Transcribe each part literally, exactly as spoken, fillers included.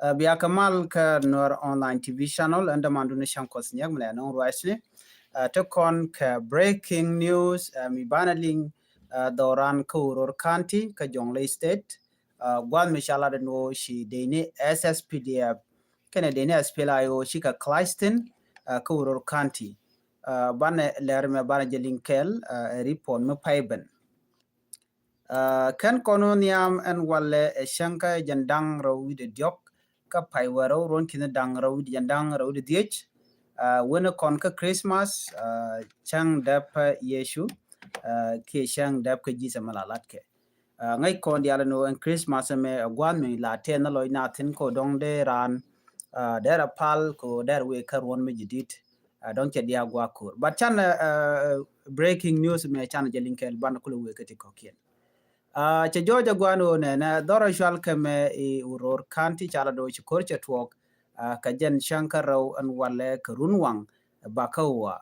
Ɛ, bia kɛ mal kä Nuer Online T V channel, ɛn dämandu ni cäŋ Kuɔth Nyak mi lɛ nɔŋ ruacni. Ɛ, te kɔn kɛ breaking news, ɛ, mi banɛ liŋ, ɛ, dhɔran kä Uror County, kä Jonglei State. Ɛ, gua̱th mi ca lat ɛn ɣöö ci dee ni S S P D F kɛnɛ dee ni S P L A I O ci kɛ clash thin, ɛ, kä Uror County. Ɛ, banɛ lɛr mɛ banɛ jɛ liŋ kɛɛl, ɛ, report mi pay ben. Ɛ, kɛn kɔn wä nhiam ɛn walɛ ɛ cäŋ kä jɛn da̱ŋ rɛw wi̱cdɛ diɔ̱k kä pay wä rɛw ruɔ̱n ki̱n da̱ŋ rɛw wi̱cdɛ jɛn da̱ŋ rɛw wi̱cdɛ dhiec. Ɛ, wen kɔn kä Christmas, ɛ, cäŋ dɛp Yecu, ɛ, kiɛ cäŋ dɛp kä Jesus mi la latkɛ. Ɛ, ŋäc kɔn diaal ni wä ɛn Christmas mɛ ɛ gua̱n mi la tɛn ni lɔc na thin ko dɔ̱ŋ dee raan, ɛ, dee rɛ pal ko dee rɛ wee kä ruɔ̱n mi ji̱ di̱t. Ɛ, dɔ̱ŋ cɛ diaal gua̱a̱ ko̱r. But can, ɛ, ɛ, breaking news mɛ can jɛ liŋ kɛɛl ban kulɛ wee kä ti kɔ̱kiɛn. Ɛ, cɛ jɔɔc ɛ gua̱n ɣöö nɛnɛ dhɔr ɛ cual kɛ mɛ i̱ Uror County ca la do̱ ci ko̱r cɛ tuɔɔk, ɛ, kɛ jɛn cäŋ kä rɛw ɛn walɛ kɛ run waŋ, ɛ, bakä wa.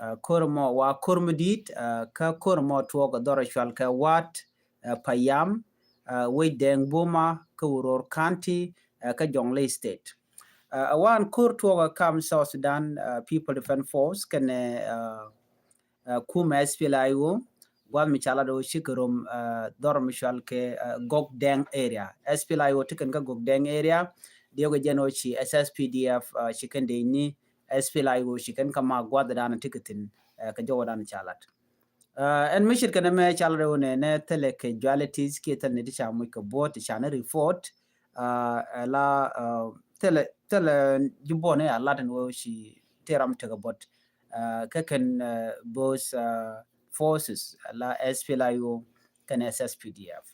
Ɛ, ko̱r mɔ wa ko̱r mi di̱i̱t, ɛ, kä ko̱r mɔ tuɔɔk ɛ dhɔr ɛ cual kɛ Wat, ɛ, Payam, ɛ, Wec Dɛŋ Boma kä Uror County, ɛ, kä Jonglei State. Ɛ, ɛ wan ko̱r tuɔɔk ɛ kam South Sudan, ɛ, People Defense Force kɛnɛ, ɛ, ɛ, kumɛ S P L A I O, gua̱th mi ca lat ɣöö cikɛ rom, ɛ, dhɔr mi cual kɛ, ɛ, Gok Dɛŋ area. S P L A I O ti kɛn kä Gok Dɛŋ area, diɔkɛ jɛn ɣöö ci S S P D F, ɛ, ci kɛn dee ni S P L A I O ci kɛn kä ma gua̱th dan ti kɛ thin, ɛ, kɛ jɔwä dan ca lat. Ɛ, ɛn mi ce̱tkɛ nɛmɛ ca lat ɣöö nɛnɛ thilɛ casualties kiɛ thilɛ ni ti ca moc kɛ buɔ̱t ti ca ni report, ɛ, ɛ la, ɛ, thilɛ, thilɛ ji̱ buɔ̱n ni a lat ɛn ɣöö ci tëë ram tekɛ buɔ̱t, ɛ, kä kɛn, ɛ, both, ɛ, forces, ɛ la S P L A I O kɛnɛ S S P D F.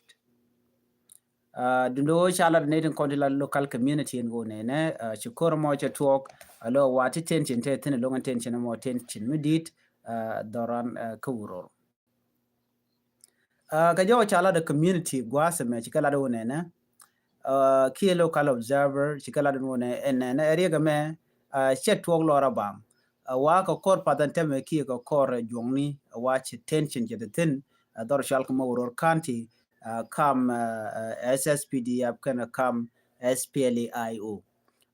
Ɛ, duundɛ ɣöö ca lat ni tin kɔn ti la local community ɛn ɣöö nɛnɛ, ɛ, ci ko̱r mɔ cɛ tuɔɔk, ɛ, lo wa ti tension te thin, ɛ loŋ ɛn tension mɔ tension mi di̱i̱t, ɛ, dhɔran, ɛ, kä Uror. Ɛ, kɛ jɔw ca lat ɛ community gua̱a̱th ɛmɛ ci kɛ lat ɣöö nɛnɛ, ɛ, kiɛ local observer ci kɛ lat ɣöö nɛnɛ, ɛn nɛnɛ ɛ riɛk ɛmɛ, ɛ, cɛ tuɔɔk lɔr a baŋ. Ɛ, wa kɛ kɔr path ɛn tämɛ kiɛ kɛ kɔr, ɛ, juɔ̱ŋni, ɛ, wa ci tension cɛ te thin, ɛ, dhɔr cual kɛ mɛ Uror County, ɛ, kam, ɛ, ɛ, S S P D F kɛnɛ kam S P L A I O.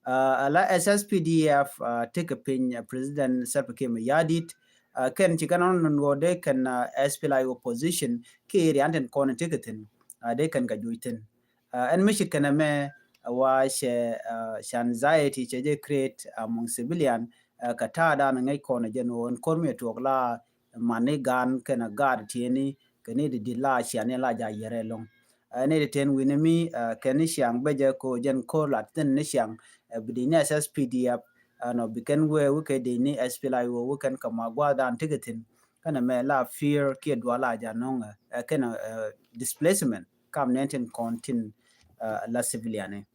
Ɛ, ɛ la S S P D F, ɛ, tekɛ piny, ɛ, President Salva Kiir Mayardit, ɛ, kɛn ci kɛn ɔn nuɔ dee kɛn, ɛ, S P L A I O position kiɛ area ɛn tin kɔn tekɛ thin, ɛ, dee kɛn kɛ juc thin. Ɛ, ɛn mi ci kɛn ɛmɛ, ɛ, wa cɛ, ɛ, cɛ anxiety cɛ jɛ create among civilian, ɛ, kɛ ta̱a̱ dan ŋäc kɔn ɛ jɛn ɣöö ɛn ko̱r mi ɛ tuɔɔk la mani gan kɛnɛ gaat tieni kɛ ni di di la ciani la ja yɛrɛ loŋ. Ɛ, ni di ten wi̱ni mi, ɛ, kɛn ni ciaŋ bɛ jɛ ko jɛn ko̱r la thin ni ciaŋ, ɛ, bi di ni S S P D F, ɛ, nɔ bi kɛn wee wikɛ di ni S P L A I O wikɛn kɛ ma gua̱a̱th dan tikɛ thin. Kɛnɛ mɛ la fear kiɛ dual la ja no̱ŋ, ɛ, kɛnɛ, ɛ, displacement kam nɛn tin kɔn tin, ɛ, la civilian ni.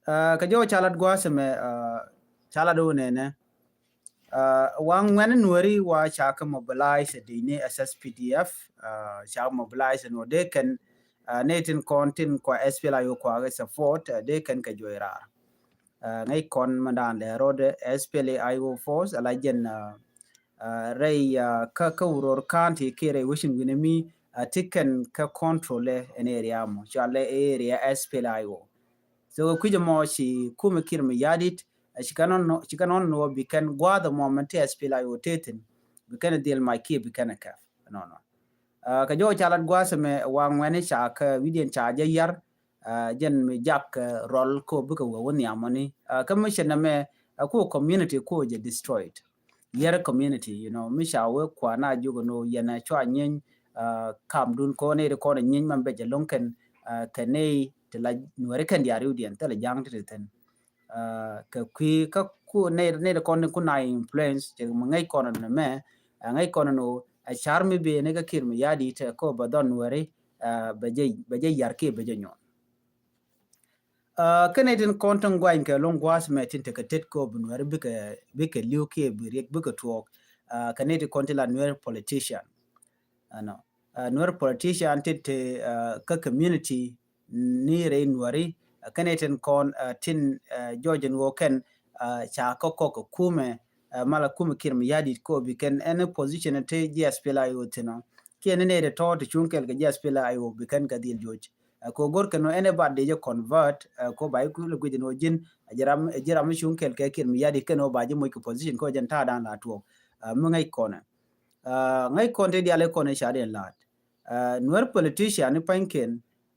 Ɛ, kɛ jɔw ca lat gua̱a̱th ɛmɛ, ɛ, ca lat ɣöö nɛnɛ, ɛ, wa ŋuɛ̈ni Nuääri wa ca kɛ mobilize ɛ dec ni S S P D F, ɛ, ca kɛ mobilize ɛn ɣöö dee kɛn, ɛ, ni tin kɔn tin kua S P L A I O kua kɛ support, ɛ, dee kɛn kɛ juɔc raar. Ɛ, ŋäc kɔn mɛ daan lɛ rɔɔdɛ S P L A I O force ala jɛn, ɛ, ɛ, rɛy, ɛ, kä, kä Uror County kiɛ rɛy wecin wi̱ni mi, ɛ, ti kɛn kä control ɛ ɛn area mɔ cualɛ area S P L A I O. So kɛ kui̱c ɛmɔ ci kumɛ Kiir Mayardit, ɛ, ci kɛn ɔn, ci kɛn ɔn nuɔ bi kɛn gua̱a̱th ɛmɔ mɛn ti S P L A I O te thin bi kɛn dhil mac kiɛ bi kɛn ɛ kɛp. Nɔnɔ. Ɛ, kɛ jɔw ca lat gua̱a̱th ɛmɛ wa ŋuɛ̈ni ca kɛ wi̱diɛn ca jɛ yar, ɛ, jɛn mi jak, ɛ, rɔl ko bikɛ wee wä nhiamɔni. Ɛ, kä mi cɛ nɛmɛ, ɛ, ko community ko jɛ destroyed. Yɛr community, you know, mi ca wee kuan a jiök ɛn ɣöö yɛn ɛ cua nyieeny, ɛ, kamdun kɔn ni ri kɔn ɛ nyieeny man bɛ jɛ lo̱ŋ kɛn, ɛ, kɛ ni ti la Nuääri kɛn diaal riwdiɛn thilɛ ja̱a̱ŋ ti ti thi̱n. Ɛ, kɛ kui̱ kä ku ni, ni ri kɔn ni ku na influence cɛ mi ŋäc kɔn ni mɛ, ɛ, ŋäc kɔn ni ɣöö ɛ car mi ben ni kä Kiir Mayardit ɛ ko bɛ dhɔn Nuääri, ɛ, bɛ jɛ, bɛ jɛ yar kiɛ bɛ jɛ nyuɔn. Ɛ, kɛnɛ tin kɔn tin guany kɛ lo̱ŋ gua̱a̱th mɛ tin tekɛ tet kɛ bi Nuääri bikɛ, bikɛ li̱w kiɛ bi riɛk bikɛ tuɔɔk. Ɛ, kɛnɛ tin kɔn tin la Nuer politician. Ɛnɔ. Ɛ, Nuer politician tin te, ɛ, kä community ni rɛy Nuääri. Ɛ, kɛnɛ tin kɔn, ɛ, tin, ɛ, jɔɔc ɛn ɣöö kɛn, ɛ, ca kä kɔk kɛ kumɛ, ɛ, malɛ kumɛ Kiir Mayardit kɛ ɣöö bi kɛn ɛn position ti ji̱ S P L A I O thin ɔ. Kiɛ ni nɛy ti tɔ̱ ti cuŋ kɛl kɛ ji̱ S P L A I O bi kɛn kɛ dhil joc. Ɛ, kɛ ɣöö go̱r kɛn ɣöö anybody dee jɛ convert, ɛ, kɛ ɣöö ba ji̱ kulɛ guic ɛn ɣöö ji̱n a ji̱ ram, ɛ, ji̱ ram mi cuŋ kɛɛl kɛ Kiir Mayardit kɛn ɣöö ba ji̱ moc kɛ position kɛ ɣöö jɛn ta̱a̱dan la tuɔɔk. Ɛ, mi ŋäc kɔnɛ. Ɛ, ŋäc kɔn ti diaal i̱ kɔn i̱ ca diɛn la̱a̱t. Ɛ, Nuer politician i̱ pa̱nykiɛn,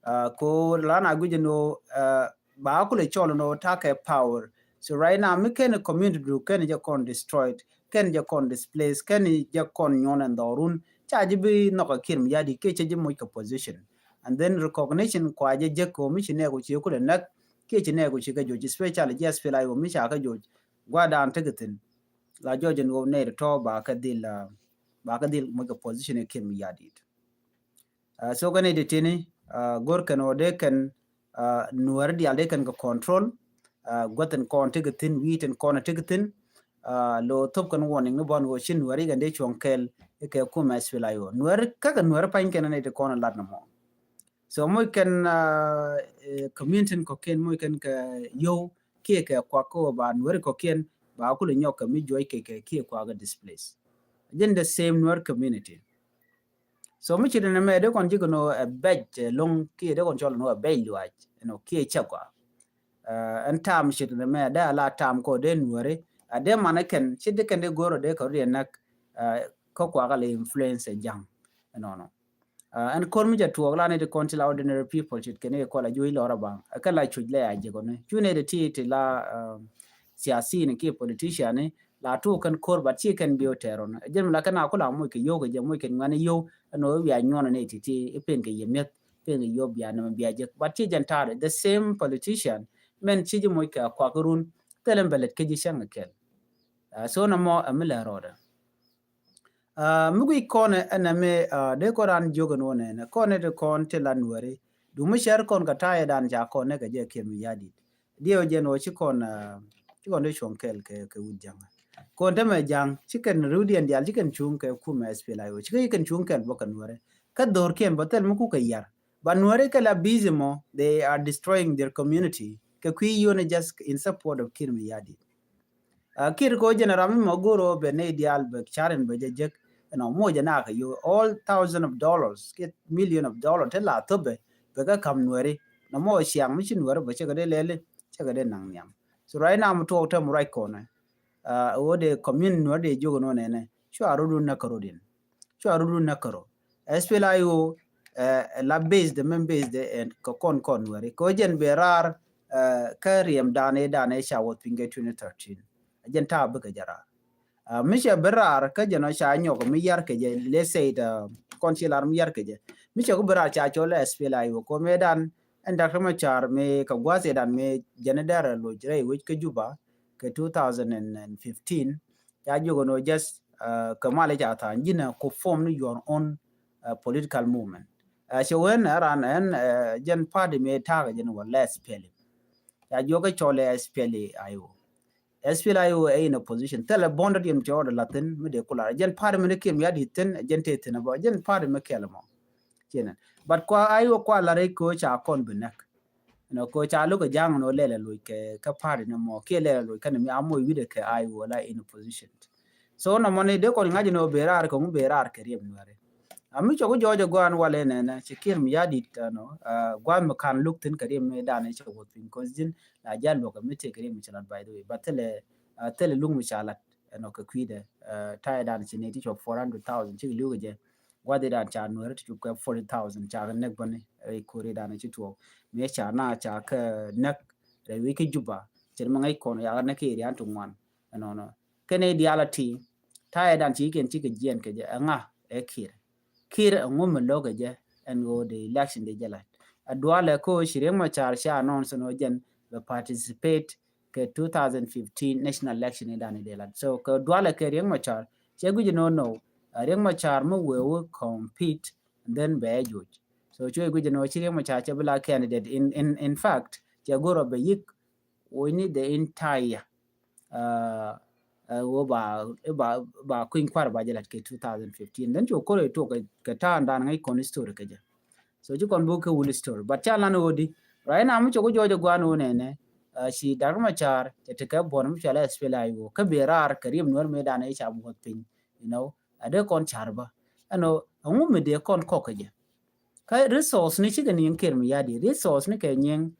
ɛ, kɛ ɣöö la na guic ɛn ɣöö, ɛ, ba kulɛ cɔl ɛn ɣöö ta̱a̱ kɛ power. So right now mi kɛn community du kɛn jɛ kɔn destroyed, kɛn jɛ kɔn displaced, kɛn jɛ kɔn nyuɔn ɛn dhɔrun. Ca ji̱ bi nhɔk ɛ Kiir Mayardit kiɛ cɛ ji̱ moc kɛ position. And then recognition kua jɛ jek kɛ ɣöö mi ci nɛɛk ɣöö ci kulɛ näk kiɛ ci nɛɛk ɣöö ci kɛ joc, especially ji̱ SPLA-IO mi ca kɛ joc. Gua̱a̱r dan tekɛ thi̱n la jɔc ɛn ɣöö nɛy tɔ̱ ba kɛ dhil, ɛ, ba kɛ dhil moc kɛ position ɛ Kiir Mayardit. Ɛ, so kɛn i̱ ti tini, ɛ, go̱r kɛn ɣöö dee kɛn, ɛ, Nuäär diaal dee kɛn kɛ control, ɛ, guäth in kɔn tekɛ thi̱n, wi̱i̱ tin kɔn tekɛ thi̱n, ɛ, lo thop kɛn warning ni bɔn ɣöö ci Nuäär ikɛn dee cuɔ̱ŋ kɛɛl ikɛ kumɛ SPLA-IO. Nuäär, käkɛ Nuäär pa̱ny kɛn ni ti kɔn lat nɔmɔ. So moc kɛn, ɛ, ɛ, community kɔ̱kiɛn moc kɛn kɛ yio̱w kiɛ kɛ kuak kä ba Nuäär kɔ̱kiɛn ba kulɛ nyɔk kɛ mi juɔc kɛ kɛ kiɛ kuak kɛ displace. Jɛn the same Nuäär community. So mi ci dɛn ɛmɛ dee kɔn ji̱ kɛ nɔ ɛ bɛc, ɛ, lo̱ŋ kiɛ dee kɔn cɔl nɔ ɛ bɛc luaac, you know, kiɛ cɛ gɔaa. Ɛ, ɛn tam ci dɛn ɛmɛ dee ala tam kɔ dee Nuääri, ɛ, dee man ɛ kɛn ci dee kɛn dee go̱r ɔ dee kɛ rut yɛ näk, ɛ, kä kuakä lɛ influence ɛ ja̱ŋ ɛnɔnɔ. Ɛ, ɛn ko̱r mi jɛ tuɔɔk la ni ti kɔn ti la ordinary people ci kɛn i̱ kɔl a juɔc lɔr a baŋ. Ɛ kɛ la cuc lɛ a jek ɔ ni. Cu ni ti ti ti la, ɛ, siasin kiɛ politician ni, la tuɔɔk kɛn ko̱r, but ci kɛn bi ɔ tɛr ɔ ni. Ɛ jɛn mi la kɛn a kula moc kɛ yio̱w kɛ jɛ, moc kɛn ŋuɛn yio̱w, ɛn ɣöö wiaa nyuɔn ni ti ti i̱ pen kɛ yɛ mi̱eth, pen kɛ yio̱w bia nɛmɛ bia jek. But ci jɛn ta̱a̱r, the same politician, mɛn ci ji̱ moc kɛ kuak run, thilɛ bɛ lät kä ji̱ cäŋ kɛ kɛl. Ɛ, so nɔmɔ ɛ mi lɛ rɔɔdɛ. Ɛ, mi guic kɔn ɛ, ɛn ɛmɛ, ɛ, dee kɔn ran jiök ɛn wä nɛnɛ. Kɔn ɛ ti kɔn ti la Nuääri. Duŋ mi cär kɔn kɛ ta̱a̱ ɛ dan ca kɔn nɛ kɛ jɛ Kiir Mayardit. Diɛw jɛn wä ci kɔn, ɛ, ci kɔn dee cuɔ̱ŋ kɛɛl kɛ, kɛ wut ja̱ŋ. Kɔn te mɛ ja̱ŋ, ci kɛn riwdiɛn diaal, ci kɛn cuŋ kɛ kumɛ SPLA-IO. Ci kɛ, ci kɛn cuŋ kɛɛl bä kɛ Nuääri. Kä dho̱rkiɛn bä thil mi kukɛ yar. But Nuääri kɛ la busy mɔ, they are destroying their community. Kɛ kui̱ yio̱n just in support of Kiir Mayardit. Ɛ, Kiir kɛ ɣöö jɛn ram mi mɔ go̱o̱r ɣöö bɛ nɛy diaal bɛ ca̱r in bɛ jɛ jek, you know, moc jɛ nakä yio̱w, all thousand of dollars kiɛ million of dollars ti la thop bɛ, bɛ kɛ ka̱m Nuääri. Nɔmɔ ciaŋ mi ci Nuääri bɛ cɛ kɛ dee lɛli, cɛ kɛ dee naŋ nhiam. So right now mi tuɔɔk tɛm ruac kɔnɛ. Ɛ, ɣöö dee community Nuääri dee jiök ɛn wä nɛnɛ, cua rot wun näk kä rot in. Cua rut wun näk kärɔ. SPLA-IO, ɛ, la base de, main base de, ɛn kɛ kɔn kɔn Nuääri. Kɛ ɣöö jɛn bɛ raar, ɛ, kä riɛm dan ɛ dan ɛ ca wuɔth piny kɛ twenty thirteen. Jɛn ta̱a̱ bikɛ jɛ raar. Ɛ, mi cɛ bi raar kä jɛn ɔ ca nyɔk mi yar kɛ jɛ, let's say, ɛ, kɔn ci lar mi yar kɛ jɛ. Mi cɛ ku bi raar ca cɔl SPLA-IO. Kɛ ɣöö mëë dan ɛn Doctor Machar mi kɛ gua̱a̱th ɛ dan mi jɛn ɛ dɛr ɛ loc rɛy wec kä Juba kɛ two thousand and fifteen. Ca jiök ɛn ɣöö just, ɛ, kɛ mal i̱ ca tha̱a̱ŋ ji̱n ɛ ku form ni your own, ɛ, political movement. Ɛ, cɛ wen ɛ ran ɛn, ɛ, jɛn party mëë ta̱a̱ kɛ jɛn wä lɛ SPLA. Ca jiök ɛ cɔl ɛ SPLA-IO. SPLA-IO ɛ in opposition. Thilɛ bonded yɛn cɛ ɣɔt ɛ la̱thi̱n mi dee kula. Jɛn party mi ni Kiir Mayardit thi̱n, jɛn tëë thi̱n ɛ bä. Jɛn party mi kɛl ɛmɔ. Ciɛ nɛn. But kua IO kua la rɛy kɛ ɣöö ca kɔn bi näk. You know, kɛ ɣöö ca lo̱k kɛ ja̱a̱ŋ ni ɣöö lɛl ɛ loc kɛ, kɛ party ni mɔ, kiɛ lɛl ɛ loc kɛn mi a moc wi̱cdɛ kɛ IO la in opposition. So nɔmɔ ni dee kɔn ŋa̱c ni ɣöö ben raar kɛ ŋu ben raar kɛ riɛm Nuääri. A mi cɔk jɔɔc ɛ gua̱a̱n walɛ nɛnɛ, ci Kiir Mayardit, you know, ɛ, gua̱a̱n mi ka̱n lo̱k thi̱n kɛ riɛm mi dan ɛ cɛ wuɔth piny, 'cause ji̱n la jal luɔk ɛ mi tëë kɛ riɛm mi cɛ lat, by the way. But thilɛ, ɛ, thilɛ luŋ mi ca lat, you know, kɛ kui̱dɛ, ɛ, ta̱yɛ dan ci nɛy ti cɔk four hundred thousand, cikɛ li̱w kɛ jɛ. Gua̱dhi dan ca Nuääri ti cop kɛ forty thousand ca kɛ näk bäni rɛy ko̱ri dan ci tuɔɔk. Mëë ca na ca kɛ näk rɛy wec kä Juba. Cɛ mi ŋäc kɔn ya kɛ näk kɛ area ti ŋuan. Ɛnɔnɔ. Kɛn i̱ diaal a ti. Ta̱yɛ dan ci kɛn cikɛ jiɛn kɛ jɛ. Ɛŋa ɛ Kiir. Kiir ɛŋu mi lo̱k kɛ jɛ ɛn ɣöö dee election dee jɛ la̱t. A dualɛ ko ci Riek Machar ca announce ɛn ɣöö jɛn bɛ participate kɛ two thousand fifteen national election i̱ dan i̱ dee lat. So kɛ dualɛ kɛ Riek Machar, cɛ guic inɔ nɔ, ɛ, Riek Machar mi wee wee compete, and then bɛ ɛ joc. So cuɛ guic inɔ ci Riek Machar cɛ bi la candidate. In, in, in fact, cɛ go̱r ɔ bɛ yik wee ni the entire, ɛ, ɛ, wee ba, ba, ba kui̱ny kua̱r ba jɛ lat kɛ two thousand fifteen. Then cuɛ ko̱r ɛ tuɔk kɛ, kɛ ta̱a̱ dan ŋäc kɔn history kɛ jɛ. So ci kɔn buk kɛ wul story. But ca lan ɣöö di, right now mi cɔk jɔɔc ɛ gua̱a̱n ɣöö nɛnɛ, ɛ, ci Doctor Machar cɛ ti kɛ buɔ̱n mi cɔal SPLA-IO kä ben raar kɛ riɛm Nuäär mëë dan ɛ ca buɔth piny, you know, a dee kɔn car bä. Ɛn ɣöö ɛŋu mi dee kɔn kɔk kɛ jɛ. Kä resource ni cikɛ ni nyiŋ Kiir Mayardit, resource ni kɛ nyiŋ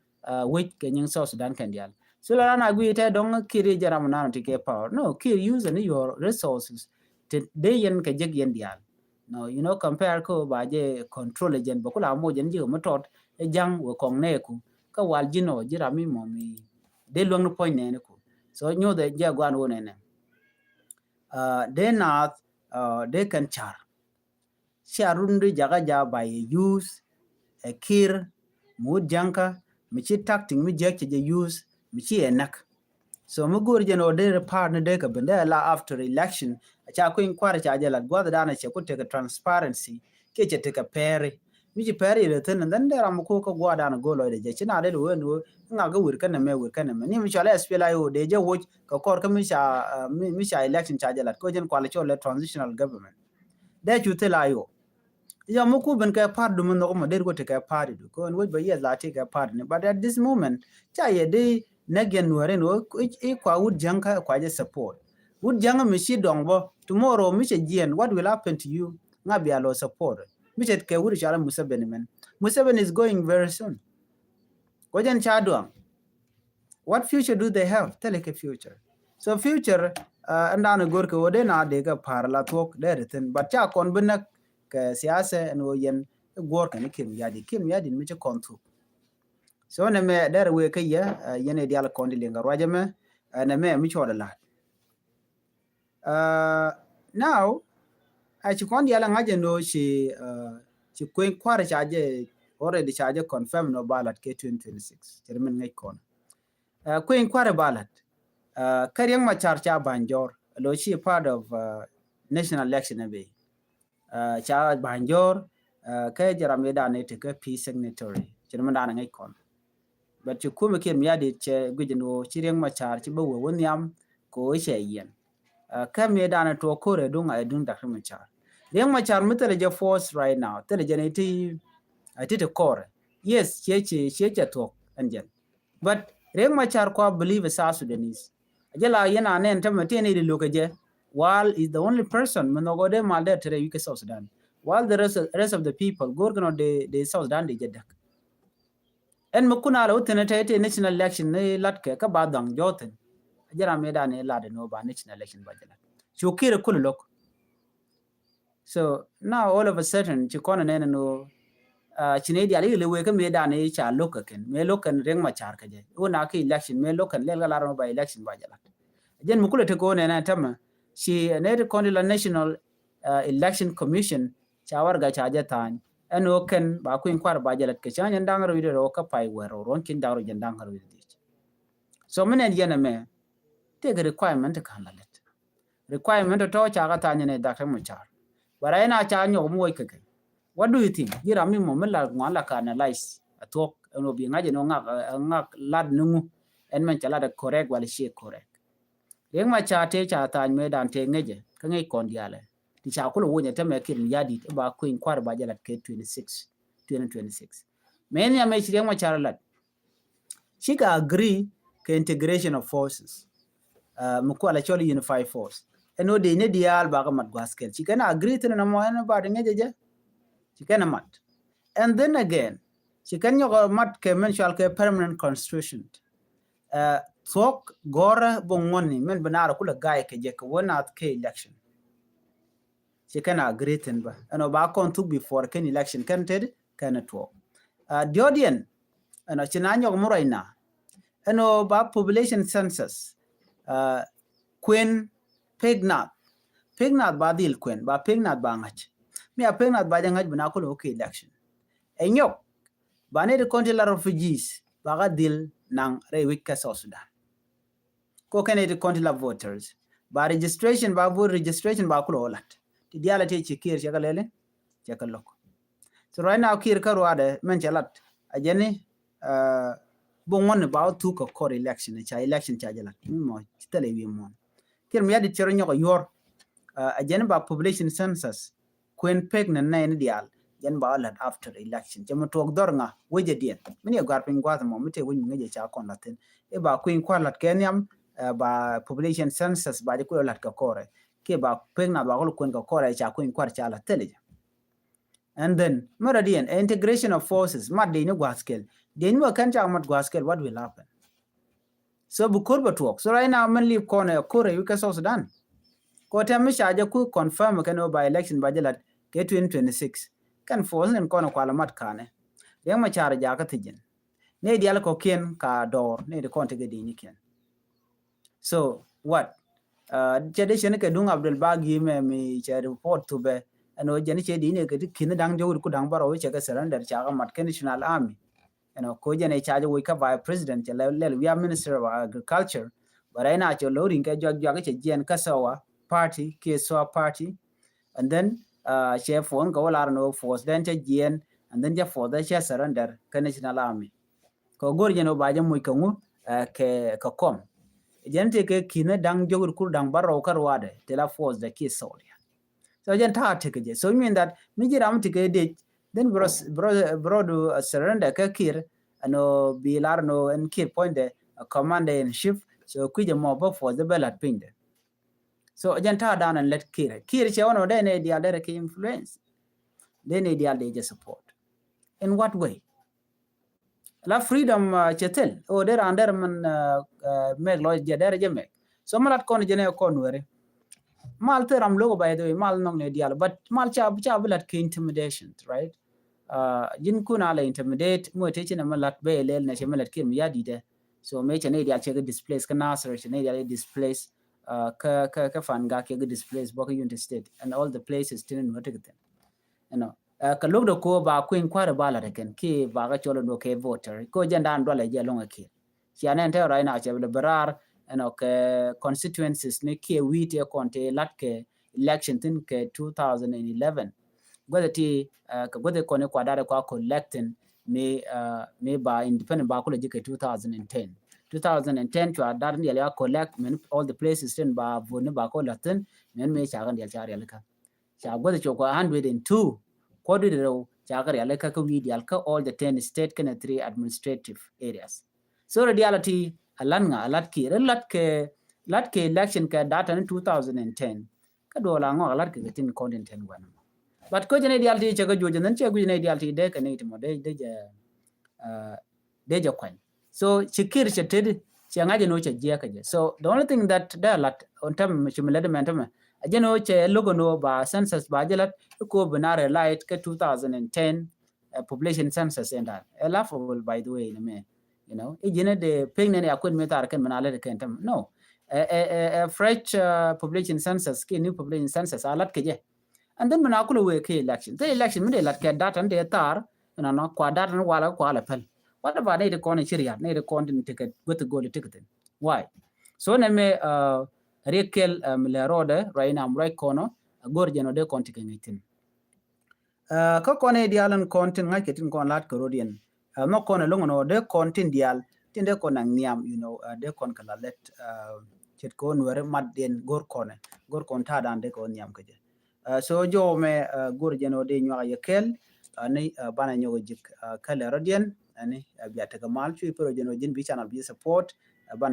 wec kɛ nyiŋ South Sudan kɛn diaal. So la ran a gui tɛ dɔŋ Kiir i̱ jɛ ram nan ti kɛ power. No, Kiir use ni your resources ti dee yɛn kɛ jek yɛn diaal. No, you know, compare ko ba jɛ control jɛn bɛ kula mo jɛn jɛ mi tɔt ɛ jaŋ wɛ kɔŋ nɛ ku kä wal ji̱n ɔ ji̱ ram mi mɔ mi dee luäŋ ni puɔ̱ny nɛɛni ku. So nyuth ɛ jɛ guan wä nɛnɛ. Dee naath dee kɛn car. Cia run di jakä ja ba yɛ use ɛ Kiir mi wut jaŋkä mi ci tactic mi jek cɛ jɛ use mi ci ɛ näk. So mi go̱o̱r jɛn ɔ dee part ni dee kɛ ben dee la after election. A ca kui̱ny kua̱r ca jɛ lat gua̱th dan cɛ ku tekɛ transparency kiɛ cɛ tekɛ pɛri mi ci pɛri ilɛ thin and then dee ram mi ku kä gua̱th dan go̱o̱r lɔcdɛ jɛ ci na dee wee ni wee ŋak kä wir kɛnɛ mɛ wir kɛnɛ mɛ ni mi cɔal ɛ S P L A I O dee jɛ woc kɛ kɔr kä mi ca mi ca election ca jɛ lat ko jɛn kual cɔl lɛ transitional government. Dee cu thil a yɔ. Yɔ mi ku ben kɛ party du mi nhɔk mɔ dee ku ti kɛ party du ko ɛn wec bɛ yɛ la ti kɛ party ni but at this moment ca yɛ di nɛk yɛn nuɔri ni wä i kua wut jaŋ kä kua jɛ support. Wut jaŋ mi ci dɔŋ bɔ tomorrow mi cɛ jiɛn what will happen to you? Ŋa bia lɔ support mi cɛ kɛ wut cɔal Museveni mɛn. Museveni is going very soon. Ko jɛn ca duaŋ. What future do they have? Thilɛ kɛ future. So future ɛn dan go̱r kɛ wä dee na dee kɛ par la thuɔk dee ri thin but ca kɔn bi näk kɛ siasa ɛn wä yɛn guɔr kɛ ni Kiir Mayardit Kiir Mayardit mi ci kɔn thuk. So nɛ mɛ dee ri wee kä yɛ yɛn i̱ dial kɔn di liŋ kɛ ruacɛ mɛ nɛ mɛ mi cɔɔd lat. Now a ci kɔn dial a ŋa̱c ɛn wä ci ci kueny kua̱r ca jɛ already ca jɛ confirm nɔ ba lat kɛ twenty twenty six cɛ ri min ŋäc kɔn. Kueny kua̱r ba lat kä Riek Machar ca ba̱ny jɔr lo ci part of national election a bee ca ba̱ny jɔr kä jɛ ram i̱ dan i̱ ti kä peace signatory cɛ ri min dan ŋäc kɔn. But ci kumɛ Kiir Mayardit cɛ guic ni wä ci Riek Machar ci bä wee wä nhiam ko cɛ yɛn. Kä mi dan tuɔ kore duŋ a duŋ Doctor Machar. Riek Machar mi thilɛ jɛ force right now thilɛ jɛ ni ti a ti ti kore. Yes, ciɛ ciɛ ciɛ cɛ thuɔk ɛn jɛn. But Riek Machar kua believe a South Sudanese. A jɛ la yɛn a nɛn tämɛ ti ni di lokä jɛ. While is the only person mi nhɔk ɔ dee mal dee tere wi̱i̱ kä South Sudan. While the rest of, rest of the people go̱r kɛ nɔ de de South Sudan de jɛ däk. Ɛn mi kun a lɛ wä thi̱n ɛ tɛy tɛy national election ni lat kɛ kä ba dhɔaŋ jɔw thi̱n. A jɛ ram mi dan ni lat ni wä ba national election ba jɛ lat. Cu Kiir ɛ kul lo̱k. So now all of a sudden ci kɔn ɛ nɛn ni wä ci ni dial i̱ lɛ wee kä mi dan ni ca lo̱k kɛ kɛn mi lo̱k kɛn Riek Machar kɛ jɛ wä na kä election mi lo̱k kɛn lɛl kä lar ni wä ba election ba jɛ lat. A jɛn mi kul ɛ te kɛ wä nɛn ɛ tämɛ ci nɛy ti kɔn di la national election commission ca warɛga ca jɛ tha̱a̱ny. Ɛn ɣöö kɛn ba kui̱ny kua̱r ba jɛ lät kɛ cäŋ jɛn da̱ŋ rɛw wi̱cdɛ rɛw kä pay wɛr rɛw ruɔ̱n ki̱n da̱ŋ rɛw jɛn da̱ŋ rɛw wi̱cdɛ dhiec. So mi nɛn yɛn ɛmɛ tëëkɛ requirement ti ka̱n la lät. Requirement tɔ̱tɔ̱ ca kä tha̱a̱ny ɛn ɛ Doctor Machar. But ɛn a ca nyɔk mi woc kɛ kɛ. What do you think? Ji̱ ram mi mɔ mi la ŋuan la ka analyze a thuɔ̱k ɛn ɣöö bi ŋa̱c ɛn ɣöö ŋak ŋak lat ni ŋu ɛn mɛn ca lat ɛ correct wala ciɛ correct. Riek Machar tëë ca tha̱a̱ny mëë dan tëë ŋäcɛ kä ŋäc kɔn diaalɛ. Ti ca kulɛ wonyɛ tämɛ Kiir Mayardit i̱ ba kui̱ny kua̱r ba jɛ lat kɛ twenty six, twenty twenty six. Mëë nhiam mëë ci Riek Machar lat. Cikɛ agree kɛ integration of forces. Mi kualɛ cɔl unified force. Ɛn ɣöö dee ni diaal bakä mat gua̱a̱th kɛl. Cikɛn agree thin ɛn ɛmɔ ɛn ba di ŋäcɛ jɛ. Cikɛn ɛ mat. And then again, cikɛn nyɔk ɛ mat kɛ mɛn cual kɛ permanent constitution. Thuɔ̱k gɔ̱rä bä ŋuɔ̱ni mɛn bi naar kulɛ ga̱a̱c kɛ jɛ kɛ wä naath kɛ election. Ci kɛn agree thin bä ɛn ɔ ba kɔn thuk before kɛn election kɛn tet kɛn tuɔɔk. Diɔt yɛn ɛn ɔ ci na nyɔk mi ruacna ɛn ɔ ba population census. Kuën pek nath, pek nath ba dhil kuën ba pek nath ba ŋa̱c. Mi a pek nath ba jɛ ŋa̱c bi na kulɛ wä kɛ election. Ɛ nyɔk ba nɛy ti kɔn ti la refugees ba ka dhil naŋ rɛy wec kä South Sudan. Ko kɛn nɛy ti kɔn ti la voters ba registration ba vote registration ba kulɛ wä lat. Ti diaal a ti ci Kiir cɛ kɛ lɛli cɛ kɛ lo̱k. So right now Kiir kä ruaadɛ mɛn cɛ lat a jɛni. Bi ŋuɔ̱n ba wä thuk kɛ kɔr election ca election ca jɛ lat mi mɔ ci thilɛ wi̱i̱ muɔ̱n. Kiir mi yadit cɛ rɔ nyɔk a yuɔr a jɛni ba population census. Kuën pek ni nɛy ni diaal jɛn ba wä lat after election cɛ mi tuɔɔk dhɔr ŋa wecɛ diɛn mi ni ɛ gua̱r piny gua̱th mɔ mi tëë wec mi ŋäcɛ ca kɔn lat thin. I̱ ba kui̱ny kua̱r lat kɛ nhiam ba population census ba jɛ kui̱ lat kɛ kɔrɛ kiɛ ba pek na ba kul kuën kɛ kɔrɛ ca kui̱ny kua̱r ca lat thilɛ jɛ. And then mɛ rɔ diɛn, integration of forces, mat dec ni gua̱a̱th kɛl. Dec ni wä kɛn cak mat gua̱a̱th kɛl, what will happen? So bi ko̱r bɛ tuɔɔk. So right now mɛn lip kɔn ɛ ko̱r ɛ wi̱i̱ kɛ South Sudan. Kɔ tɛm mi ca jɛ ku confirm kɛn ɔ ba election ba jɛ lat kɛ twenty twenty-six. Kɛn force ni kɔn ɛ kual mat kanɛ. Riɛŋ ma car jakä thi̱ji̱n. Ni dial kɔ kiɛn ka dɔɔr ni di kɔn tekɛ dec ni kiɛn. So what? Uh, cɛ de cɛ ni kɛ duŋ Abdul Bagi mɛ mi cɛ report thubɛ. Ɛn ɔ jɛ ni cɛ di ni kɛ ti ki̱n da̱ŋ diɔk ku da̱ŋ bärɔw cɛ kɛ surrender ca kɛ mat kɛ National Army. You know, ko jɛ ni ca jɛ woc kä vice president cɛ lɛ lɛl wi̱i̱ a minister of agriculture. But right now cɛ lo̱ ri̱ŋ kɛ juak juak cɛ jiɛn kä SSOA party kiɛ SSOA party. And then uh, cɛ force kɛ wä lar ni wä force den cɛ jiɛn. And then cɛ force cɛ surrender kɛ National Army. Kɛ go̱r jɛn ɔ ba jɛ muc kɛ ŋu, eh, kɛ, kɛ kɔm. Jɛn ti kɛ ki̱n da̱ŋ diɔk kur da̱ŋ bärɔw kä ruadɛ ti la force dɛ kiɛ soldier. So jɛn ta̱a̱ ti kɛ jɛ. So mean that mi ji̱ ram ti kɛ dec, then bro, bro, bro du, uh, surrender kɛ Kiir, ɛn ɔ bi lar ni ɔ ɛn Kiir puɔ̱nydɛ, uh, commander in chief. So kui̱ jɛ mɔ bä force dɛ bɛ lat piny dɛ. So jɛn ta̱a̱ dan ɛn lät Kiir. Kiir cɛ wä ni ɔ dee ni dial dee rɛ kɛ influence. Dee ni dial dee jɛ support. In what way? La freedom, uh, cɛ thil. O dee raan dee rɛ mɛn, uh, uh, mɛk lɔ jɛ dee rɛ jɛ mɛk. So mal lat kɔn jɛ nɛ kɔn weri. Mal thil ram logo, by the way, mal nɔŋ nɛ dial. But mal ca, ca bi lat kɛ intimidation, right? Uh, ji̱n kun a la intimidate, ŋuɛ te ci nɛ mal lat bɛ lɛl nɛ cɛ mal lat kɛ mi ya di dɛ. So mɛ cɛ nɛ dial cɛ kɛ displace, kɛ Nasir cɛ nɛ dial displace, uh, kɛ, kɛ, kɛ Fangak cɛ kɛ displace bɔ kɛ Unity State and all the places tin in wä tekɛ thin. You know, uh, kɛ lo̱k dɛ ko ba kui̱n kua̱r ba la dɛ kɛn ki ba kɛ cɔl dɔ kɛ voter. Ko jɛn dan dɔlɛ jɛ lɔŋ a Kiir. Cia nɛn te right now cɛ bi lɛ berar, you know, kɛ constituencies ni kiɛ wi̱i̱ ti kɔn ti lat kɛ election thin kɛ two thousand and eleven. Guɛth ti, uh, kɛ guɛth kɔn i kua dar kua collecting mi, uh, mi ba independent ba kulɛ ji̱ kɛ two thousand and ten. Two thousand and ten cua dar ni yɛl ya collect mɛn all the places tin ba vote ni ba kulɛ thin mɛn mi ca kɛn yɛl ca riɛl ka. Ca guäth cok kua hundred and two. Kuɔt wi̱i̱ rɛw ca kɛ rialikä kä wi̱i̱ dial kä all the ten state kɛnɛ three administrative areas. So rɛ dial ti a lat ŋa, a lat Kiir, a lat kɛ, lat kɛ election kɛ data ni two thousand and ten. Kä duɔl a ŋɔk a lat kɛ kɛ tin kɔn tin ten wɛn. But ko jɛn dial ti cɛ kɛ juɔc jɛ nɛn cɛ guic ni dial ti dee kɛ ni ti mɔ dee, dee jɛ, uh, dee jɛ kuany. So ci Kiir cɛ tet, cɛ ŋa̱c ɛn ɣöö cɛ jiɛɛk kɛ jɛ. So the only thing that dee lat on tɛm ci mi lät mɛn tämɛ, a jɛn ɣöö cɛ lo̱k ɛn ɣöö ba census ba jɛ lat, iko bi na rɛ light kɛ two thousand and ten, uh, population census ɛn dan. Ɛ laughable, by the way, ni mɛ. You know, i ji̱n ɛ dee pek nɛn ya kuën mi thar kɛn mi na lät kɛn tämɛ. No. Ɛ, ɛ, ɛ, ɛ fresh, uh, population census, ki new population census a lat kɛ jɛ. And then mi na kulɛ wee kɛ election. Thil election mi dee lat kɛ data ni dee thar, you know, nɔ, kua data ni walɛ kua lɛ pɛl. What about ni ti kɔn ci rial, ni ti kɔn tin ticket, gueth goal ticket? Why? So nɛ mi, uh, riek kɛl, uh, mi lɛ rɔɔdɛ, right now, right kɔnɔ, a go̱r jɛn ɔ dee kɔn ticket ŋi̱c thin. Uh, kä kɔn i̱ dial in kɔn tin ŋa̱c kɛ tin kɔn lat kɛ rɔɔd yɛn. Uh, mɛ kɔn i̱ loŋ nɔ dee kɔn tin dial, tin dee kɔn naŋ nhiam, you know, uh, dee kɔn kɛ la lɛt, uh, ce̱tkɛ ɣöö Nuɛri mat diɛn go̱r kɔn, go̱r kɔn ta̱a̱ dan dee kɔn nhiam kɛ jɛ. Uh, so jɔw mɛ, uh, go̱r jɛn ɣöö dee nyuak yɛ kɛl, uh, ni, uh, banɛ nyɔk ji̱k, uh, kɛl ɛ rɔ̱diɛn, uh, ni, uh, bia tekɛ mal cuc pär ɣöö jɛn ɣöö ji̱n bi channel bi support, uh, banɛ